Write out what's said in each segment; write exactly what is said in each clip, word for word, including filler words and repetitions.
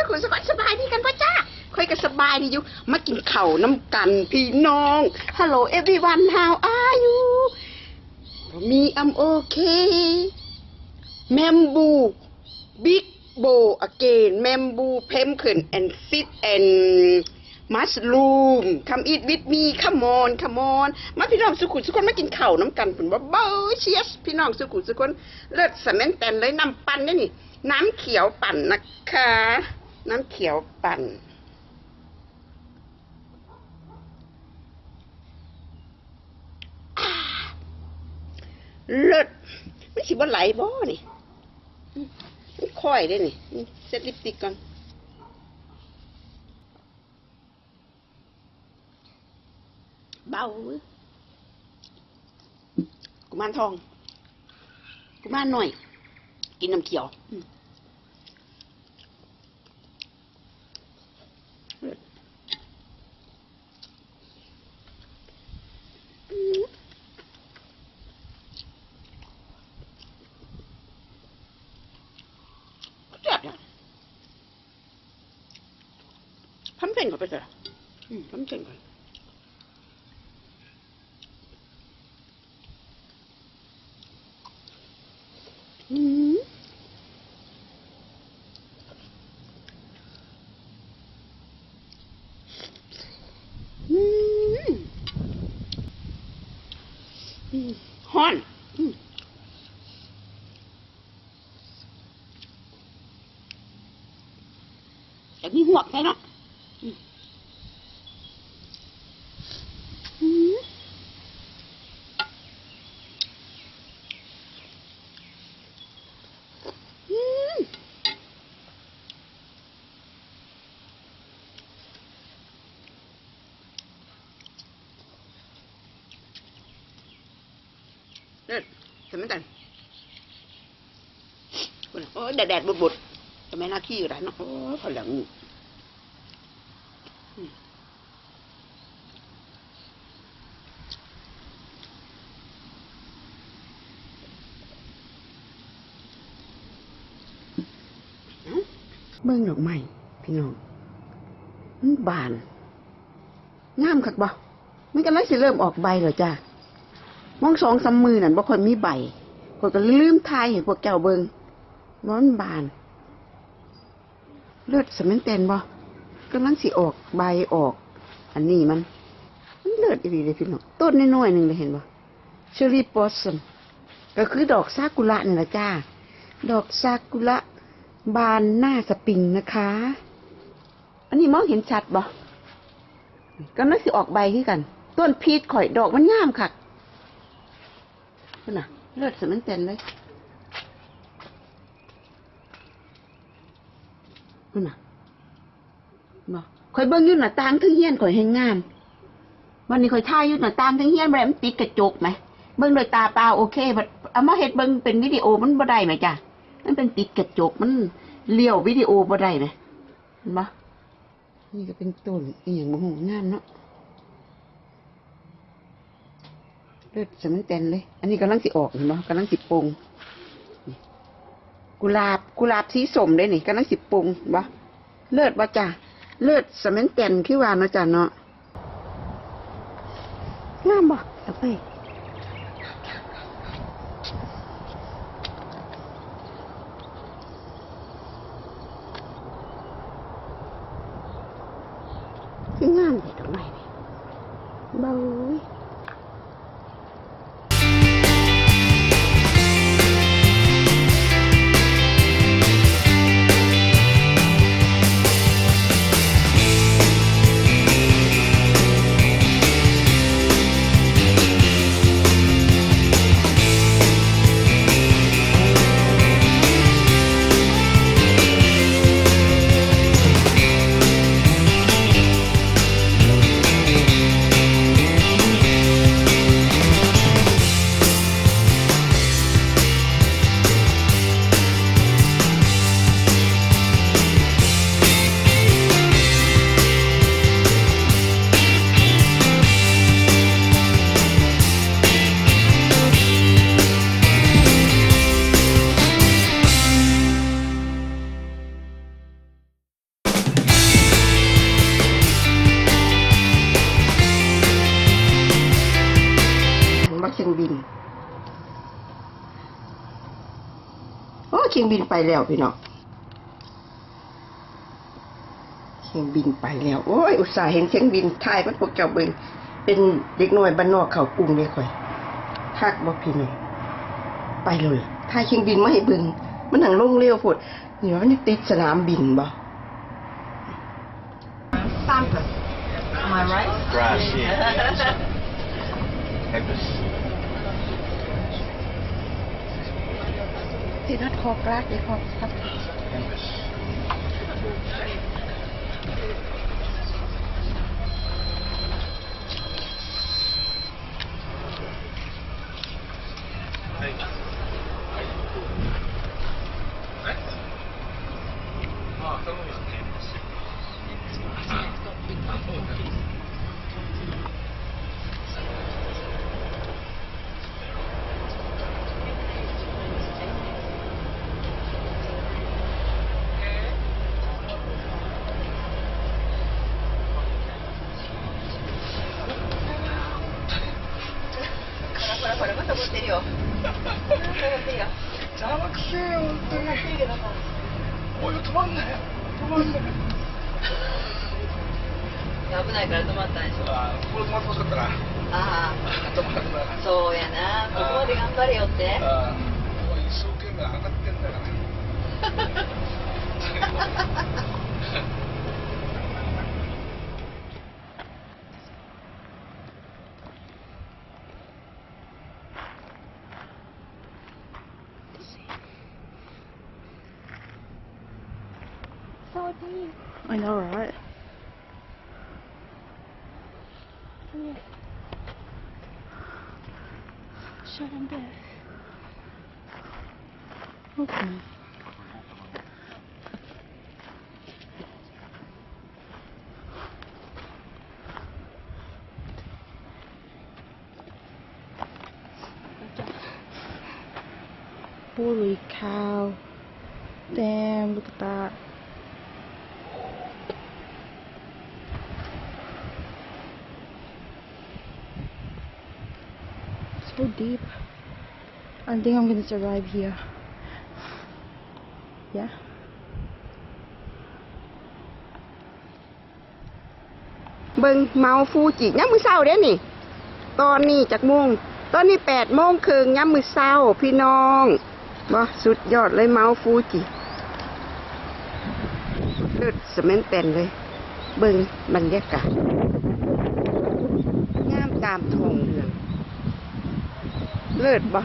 คุณสกอตสบายดีกันบ่จ้า ข้อยก็สบายดีอยู่ มากินข้าวนำกันพี่น้อง Hello everyone, how are you? For me, I'm okay. Bamboo, big bowl again. Bamboo, pumpkin and seed and mushroom. Come eat with me. Come on, come on. มาพี่น้องสู่คู่สู่คนมากินข้าวนำกัน เพิ่นว่า เบ้อ Cheers พี่น้องสู่คู่สู่คน เลิศสะแม่นแตนเลย น้ำปั่นเด้นี่ น้ำเขียวปั่นนะคะ น้ำเขียวปั่น อ่า เลิศ มันสิบ่ไหลบ่นี่ มันค่อยเด้นี่ เซตลิปสติกก่อน เบาเว้ย กุมารทอง กุมารน้อย กินน้ำเขียว อืม อืม แซ่บเนี่ย พันเส้นก็ไปเถอะ อืม พันเส้นก่อน อืม อืม อืม ฮ้อน อืม แต่มีหวกใช่เนาะ อืม อืม อืม เลิศ สะแม่นแตน โอ้ย แดดๆ บุดๆ สะแม่นนาคีก็ได้เนาะ โอ้ย พอแล้ว อืม เอ้า เบิ่งดอกไม้ พี่น้อง มันบาน งามคักบ่ มันกำลังสิเริ่มออกใบแล้วจ้า หว่างสองสามมื้อนั่นบ่ค่อยมีใบ ข้อยก็ลืมถ่ายให้พวกเจ้าเบิ่ง ว่ามันบาน เลิศสะแม่นแตนบ่ กำลังสิออกใบออก อันนี้มัน มันเลิศอีหลีเด้พี่น้อง ต้นน้อยๆหนึ่งเลย เห็นบ่ Cherry blossom ก็คือดอกซากุระนี่ล่ะจ้า ดอกซากุระบานหน้าสปริงนะคะ อันนี้มองเห็นชัดบ่ กำลังสิออกใบคือกัน ต้นพีชข่อยดอกมันงามคัก พุ้นน่ะ เลิศสะแม่นแตนเลย พุ้นน่ะ บ่ ข่อยเบิ่งอยู่หน้าต่างเทิงเฮือนข่อยแฮงงาม บัดนี้ข่อยถ่ายอยู่หน้าต่างเทิงเฮือนบ่ได้ มันติดกระจกแหม เบิ่งด้วยตาเปล่าโอเค บัดเอามาเฮ็ดเบิ่งเป็นวิดีโอมันบ่ได้แหมจ้ะ มันเป็นติดกระจก มันเลี้ยววิดีโอบ่ได้แหม เห็นบ่ นี่ก็เป็นต้นอีหยังบ่ฮู้ งามเนาะ เลิศสะแม่นแตนเลย อันนี้กำลังสิออก เห็นบ่ กำลังสิโป่ง นี่ กุหลาบ กุหลาบสีส้มเด้นี่ กำลังสิโป่ง บ่ เลิศบ่จ้ะ เลิศสะแม่นแตนคือว่าเนาะจ้ะเนาะ งามบ่ ดอกไม้ คืองามแท้ดอกไม้นี่ เบ้ย เครื่องบินไปแล้วพี่น้อง เครื่องบินไปแล้ว โอ้ย อุตส่าห์เห็นเครื่องบิน ถ่ายมันพวกเจ้าเบิ่ง เป็นเด็กน้อยบ้านนอกเข้ากรุงเด้ข่อย คักบ่พี่น้อง ไปเลย ถ่ายเครื่องบินมาให้เบิ่ง มันนั่งลงเร็วโพด นี่ว่ามันติดสนามบินบ่ Santos. Am I right? Right, yeah. Campus. สินัดคอกลากเลยคอกครับ Campus. 邪魔くせえよ、本当に。おい、止まんなよ。止まんなよ。危ないから止まったんでしょ。ああ、ここで止まってほしかったな。ああ。止まらなかった。そうやな。ここまで頑張れよって。ああ。一生懸命上がってんだから。 So deep. I know, right? Yeah. Shut him back. Okay. ปูลุยข้าว Damn, look at that. So deep. I think I'm gonna survive here. Yeah. เบิ่งเมาฟูจิ ยามมื้อเช้าเด้นี่ ตอนนี้จักโมง ตอนนี้แปดโมงครึ่ง ยามมื้อเช้า พี่น้อง บ่ สุดยอดเลยเมาฟูจิ เลิศสะแม่นแป้นเลย เบิ่งบรรยากาศ งามตามท้องเรื่อง เลิศบ่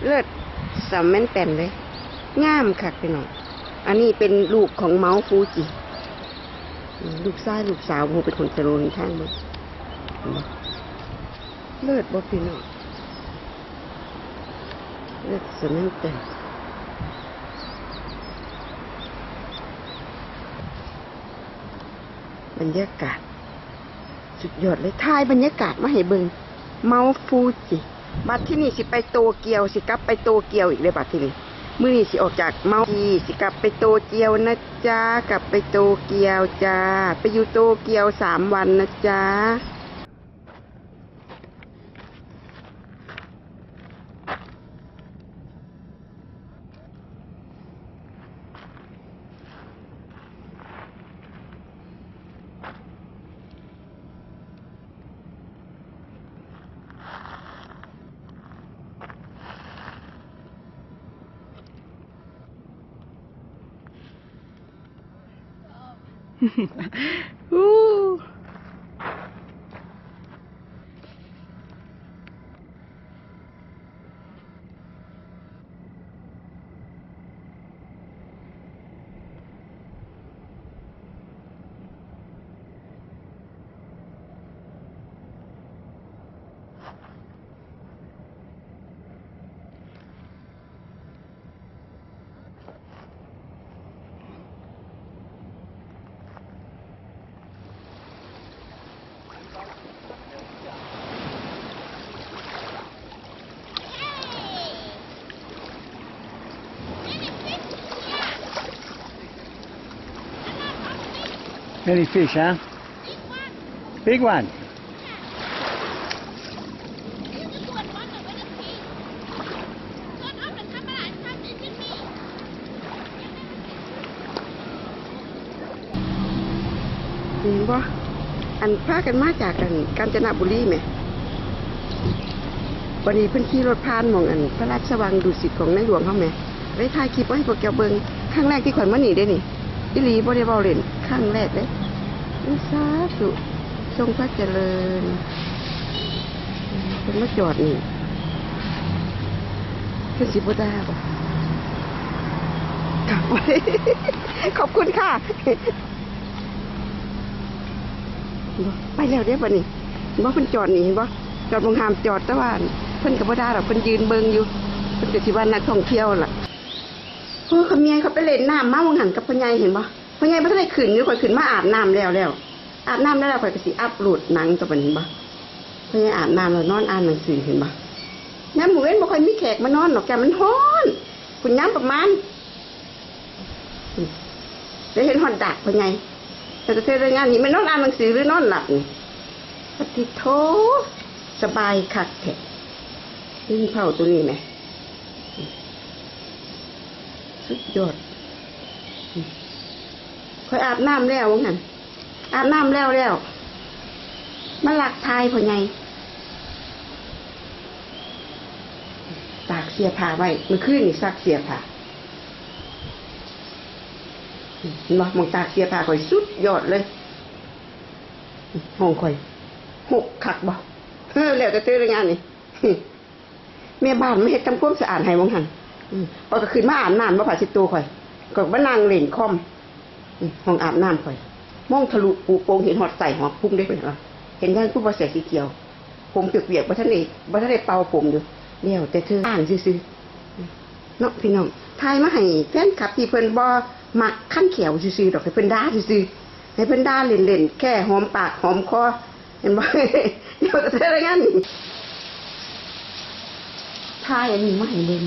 เลิศสะแม่นแป้นเลย งามคักพี่น้อง อันนี้เป็นลูกของเมาฟูจิ ลูกชายลูกสาวหมู่เป็นคนสโลนทางเบิ่ง เห็นบ่ เลิศบ่พี่น้อง เลิศสะแม่นแป้น บรรยากาศ สุดยอดเลย ถ่ายบรรยากาศมาให้เบิ่ง เมาฟูจิ บัดที่นี่สิไปโตเกียว สิกลับไปโตเกียวอีกเลยบัดที่นี่ มื้อนี้สิออกจากเมาฟูจิ สิกลับไปโตเกียวนะจ๊ะ กลับไปโตเกียวจ้า ไปอยู่โตเกียวสามวันนะจ๊ะ Ooh. Many fish, huh? Big one. ส่วนมากก็ไม่ได้กิน ส่วนมากเป็นธรรมดาที่ทำกิน เห็นบ่ อันพากันมาจากอันกาญจนบุรีแหม วันนี้เพิ่นขี่รถผ่านหม่องอันพระราชวังดุสิตของในหลวงเฮาแหม เลยถ่ายคลิปไว้ให้พวกเจ้าเบิ่ง ครั้งแรกที่ข่อยมานี่เด้นี่ อีหลีบ่ได้เว้าเล่น ครั้งแรกเด้ อุย สาธุ ทรงพระเจริญ เพิ่นมาจอดนี่ เพิ่นสิบ่ด่าบ่ ครับ ขอบคุณค่ะ บ่ ไปแล้วเด้บัดนี้ บ่ เพิ่นจอดนี่ เห็นบ่ จอดหม่องห้ามจอด แต่ว่าเพิ่นก็บ่ด่าดอก เพิ่นยืนเบิ่งอยู่ เพิ่นก็สิว่านักท่องเที่ยวล่ะ โอ้ เขาเมียเขาไปเล่นน้ำมาหม่องหั่นกับพ่อใหญ่ เห็นบ่ พ่อใหญ่บ่ทันได้ขึ้นอยู่ ข่อยขึ้นมาอาบน้ำแล้วแล้ว อาบน้ำแล้วแล้วข่อยก็สิอัปโหลดหนังตัวบัดนี้ เห็นบ่ พ่อใหญ่อาบน้ำแล้วนอนอ่านหนังสือ เห็นบ่ ยามมื้อเว็นบ่ค่อยมีแขกมานอนดอกจ้ะ มันร้อน พุ้นยามประมาณ อืม ได้เห็นฮอดดากพ่อใหญ่ แล้วก็เทื่อรายงานนี่ แม่นนอนอ่านหนังสือหรือนอนหลับนี่ ปะติโธ่ สบายคักแท้ อึ่งเผาตัวนี้แหม สุดยอด อืม ข่อยอาบน้ำแล้วว่าหั่น อาบน้ำแล้วแล้ว มาลักถ่ายพ่อใหญ่ ตากเสื้อผ้าไว้ มื้อคืนนี่ซักเสื้อผ้า เห็นบ่ หม่องตากเสื้อผ้าข่อยสุดยอดเลย ห้องข่อย หกคักบ่ เออ แล้วแต่เธอละงานนี่ แม่บ้านมาเฮ็ดทำความสะอาดให้หม่องหั่น อืม ข้อยก็ขึ้นมาอาบน้ำ มาผ้าเช็ดตัวข่อย ก็มานั่งเล่นคอม อืม ห้องอาบน้ำข่อย มองทะลุปูโป่ง เห็นฮอดไส้ฮอดพุงเด้ เห็นว่า เห็นว่าผู้บ่ใส่สีเขียว ผมเปียกๆ บ่ทันได้ บ่ทันได้เป่าผมอยู่ แล้วแต่เธอ อ้างซื่อๆ เนาะพี่น้อง ถ่ายมาให้แฟนคลับที่เพิ่นบ่มักคันแขวซื่อๆ ดอก ให้เพิ่นด่าซื่อๆ ให้เพิ่นด่าเล่นๆ แค่หอมปากหอมคอ เห็นบ่ เดี๋ยวก็เจอกัน ถ่ายอันนี้มาให้เบิ่ง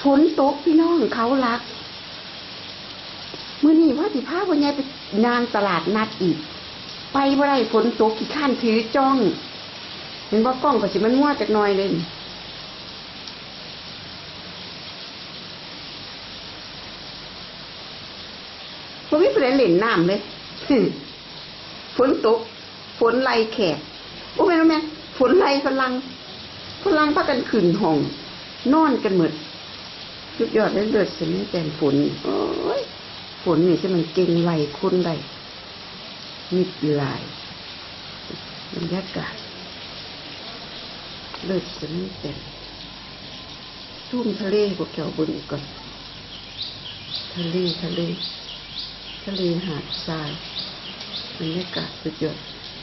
ฝนตกพี่น้อง เขาหลัก มื้อนี้ว่าสิพาพ่อใหญ่ไปย่างตลาดนัดอีก ไปบ่ได้ ฝนตก ขี้คร้านถือจ้อง เห็นบ่ กล้องก็สิมันมัวจักหน่อยเลย บ่มีผู้ใดเล่นน้ำเลย ฝนตก ฝนไล่แขก โอ้ แม่นบ่แม่น ฝนไล่ฝรั่ง ฝรั่งพากันขึ้นห้อง นอนกันหมด สุดยอดเลย เลิศสำหรับแดนฝนนี่ โอ้ย ฝนนี่จะมันเก่งไล่คนได้ มิดหลาย บรรยากาศ เลิศสำหรับแดน ทุ่มทะเลพวกแกวเบิ่งอีกก่อน ทะเล ทะเล ทะเลหาดทราย บรรยากาศสุดยอด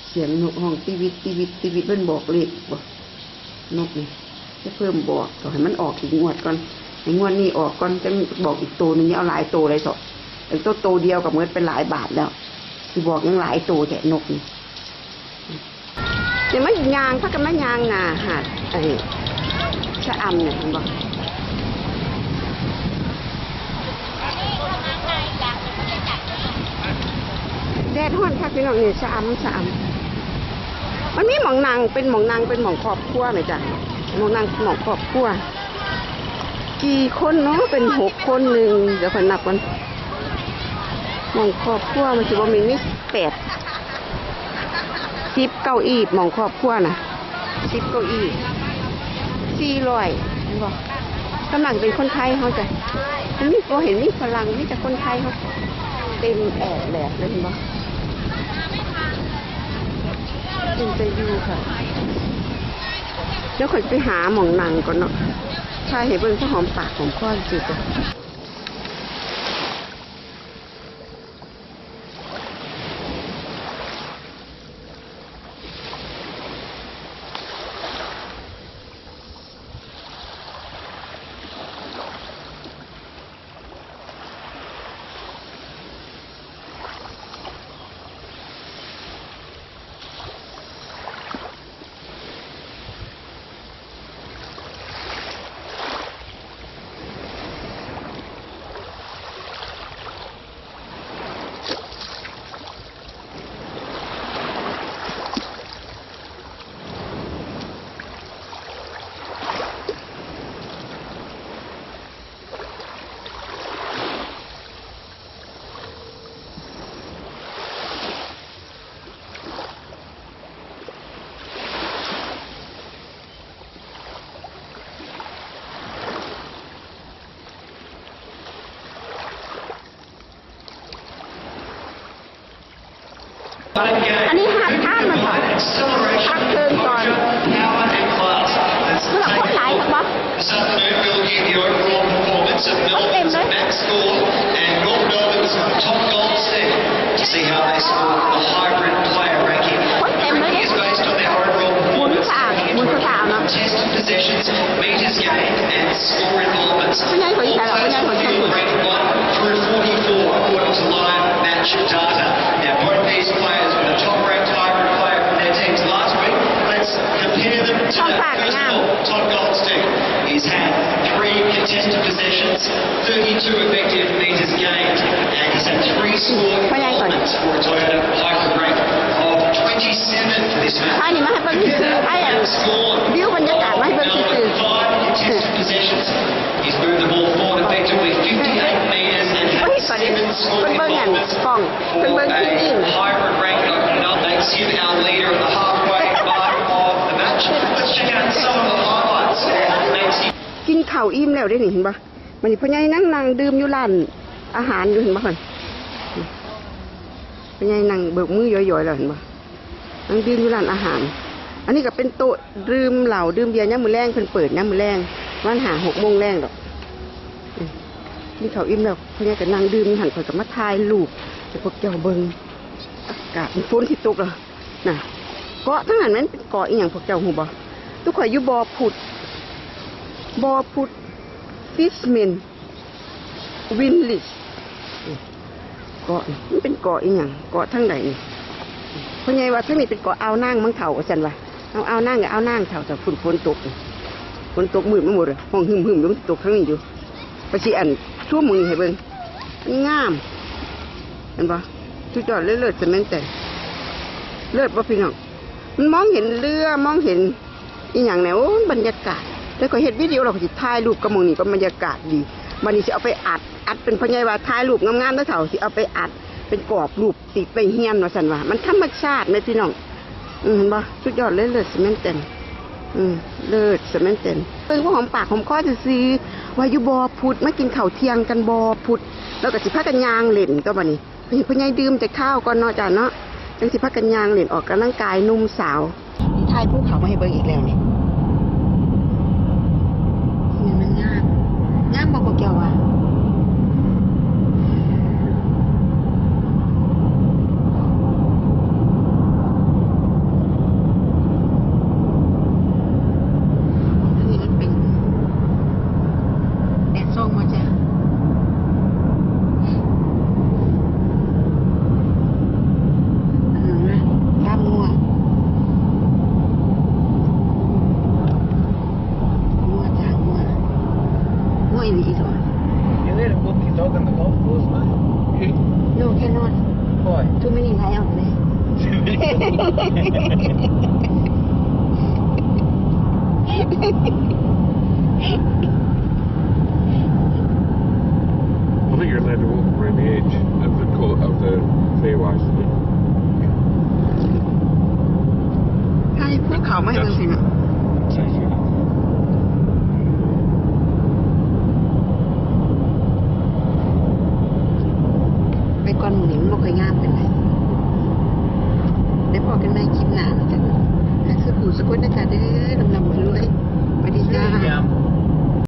เสียงนกฮ้องติวิต ติวิต ติวิต มันบอกเลขบ่ นกนี่ จะเพิ่มบอก ต่อให้มันออกอีกงวดก่อน ให้งวดนี้ออกก่อน จะบอกอีกตัวหนึ่ง เอาหลายตัวเลยเถาะ ไอ้ตัวโตเดียวก็เหมือนเป็นหลายบาทแล้ว สิบอกยังหลายตัวแท้นกนี่ เดี๋ยวมันย่าง พากันมาย่างหน้าหาด ไอ้ ชะอำเนี่ย เห็นบ่ แดดฮ้อนคักพี่น้อง นี่ ชะอำ ชะอำ มันมีหม่องนั่ง เป็นหม่องนั่ง เป็นหม่องครอบครัวแหมจ้ะ หม่องนั่ง หม่องครอบครัว กี่คนเนาะ เป็นหกคนหนึ่ง เดี๋ยวค่อยนับก่อน หม่องครอบครัวมันสิบ่แม่นมีแปด สิบเก้าอี้ หม่องครอบครัวน่ะ สิบเก้าอี้ สี่ร้อย เห็นบ่ ส่วนมากเป็นคนไทยเฮาจ้ะ มันมี บ่เห็นมีฝรั่ง มีแต่คนไทยเฮา เต็มแอดแลดเลย เห็นบ่ เป็นตาอยู่ค่ะ เดี๋ยวค่อยไปหาหม่องนั่งก่อนเนาะ ถ่ายให้เบิ่งพอหอมปากหอมคอซื่อๆก่อน อันนี้หาดถ้ำมัน พักเทิงก่อน สำหรับคนหลายครับ This afternoon, we'll hear the overall performance of Melbourne's Max Gawn and North Melbourne's Todd Goldstein to see how they score the hybrid player ranking. คนเต็มเลย Ranking is based on their overall performance หมุนสะอาด หมุนสะอาดเนาะ Contested possessions, meters gained, and score involvements. ผู้ใหญ่คนนี้ใครล่ะ ผู้ใหญ่คนนี้ All players in the field ranked one through forty-four, according to live match data. Now, both these players were the top-ranked hybrid player from their teams last week. Let's compare them to ช่อง that. สาม First of all, Todd Goldstein. He's had three contested possessions, thirty-two effective meters gained, and he's had three scored พ่อใหญ่ก่อน involvements for a Toyota hybrid rank of twenty-seven for this match. อันนี้มาให้เบิ่งซื่อๆ ไอ้อัน Scored วิวบรรยากาศมาให้เบิ่งซื่อๆ Five contested possessions. He's moved the ball forward effectively, fifty-eight meters, and เฮ้ย had ก่อนดิ seven scored เพิ่นเบิ่งอัน involvements กล้อง for เพิ่นเบิ่ง a ที่อิน hybrid rank opening up. Makes him our leader at the halfway mark of the match. Let's check out some of the highlights of Maxi. กินข้าวอิ่มแล้วเด้นี่ เห็นบ่ บัดนี้พ่อใหญ่นั่งนั่งดื่มอยู่ร้านอาหารอยู่ เห็นบ่หั่น พ่อใหญ่นั่งเบิกมือย้อยๆแล้ว เห็นบ่ นั่งดื่มอยู่ร้านอาหาร อันนี้ก็เป็นโต๊ะดื่มเหล้าดื่มเบียร์ยามมื้อแลง เพิ่นเปิดยามมื้อแลง ประมาณห้าหกโมงแลงดอก อืม กินข้าวอิ่มแล้ว พ่อใหญ่ก็นั่งดื่มอยู่หั่น ข้อยก็มาถ่ายรูปให้พวกเจ้าเบิ่ง อากาศมันฝนสิตกแล้ว น่ะ เกาะทั้งนั้นมันเป็นเกาะอีหยัง พวกเจ้าฮู้บ่ ตุ๊กข่อยอยู่บ่อผุด บ่อผุด Fishman Village เกาะ มันเป็นเกาะอีหยัง เกาะทางใดนี่ พ่อใหญ่ว่าทางนี้เป็นเกาะอ่าวนางมั้งเฒ่า ว่าซั่นว่า เอาอ่าวนางก็อ่าวนางเฒ่า แต่ฝน ฝนตก ฝนตกมืดมาหมดเลย ฮ้องหึมๆ อยู่ มันตกทางนี้อยู่ ไปสิอัน ซูมมือให้เบิ่ง มันงาม เห็นบ่ สุดยอดเลย เลิศสะแม่นแต่ เลิศบ่พี่น้อง มันมองเห็นเรือ มองเห็นอีหยังแหน่ โอ้ย บรรยากาศ แล้วก็เฮ็ดวิดีโอ แล้วก็สิถ่ายรูปกับหม่องนี้ ก็บรรยากาศดี บัดนี้สิเอาไปอัด อัดเป็น พ่อใหญ่ว่าถ่ายรูปงามๆ เด้อเฒ่า สิเอาไปอัดเป็นกรอบรูปติดไว้เฮือน ว่าซั่นว่า มันธรรมชาติแหมพี่น้อง อืม เห็นบ่ สุดยอดเลย เลิศสะแม่นแต่ อืม เลิศสะแม่นแต่ เพิ่นก็หอมปากหอมคอซื่อๆ ว่าอยู่บ่อผุด มากินข้าวเที่ยงกันบ่อผุด แล้วก็สิพากันย่างเล่นตัวบัดนี้ ให้พ่อใหญ่ดื่มแต่ข้าวก่อนเนาะจ้ะเนาะ จังสิพากันย่างเล่นออกกำลังกายหนุ่มสาว ถ่ายภูเขามาให้เบิ่งอีกแล้วนี่ นี่มันงาม งามบ่พวกเจ้าว่า อันนี้มันเป็น แดดส่องมาจ้ะ อ่า ตามงัว งัวจ้ะ งัว งัวอีหลีตัว You let him walk his dog on the golf course, man? No, cannot. Why? Too many lion there. I think you're allowed to walk around the edge of the co-, of the fairway. ให้พวกเขาไม่รู้สินะ ไปก่อน มื้อนี้มันบ่ค่อยงามปานใด ได้พ้อกันใหม่คลิปหน้าแล้วกัน ให้สุขุสุขคนนะจ๊ะเด้อ ร่ำๆรวยๆ สวัสดีจ้า Yeah.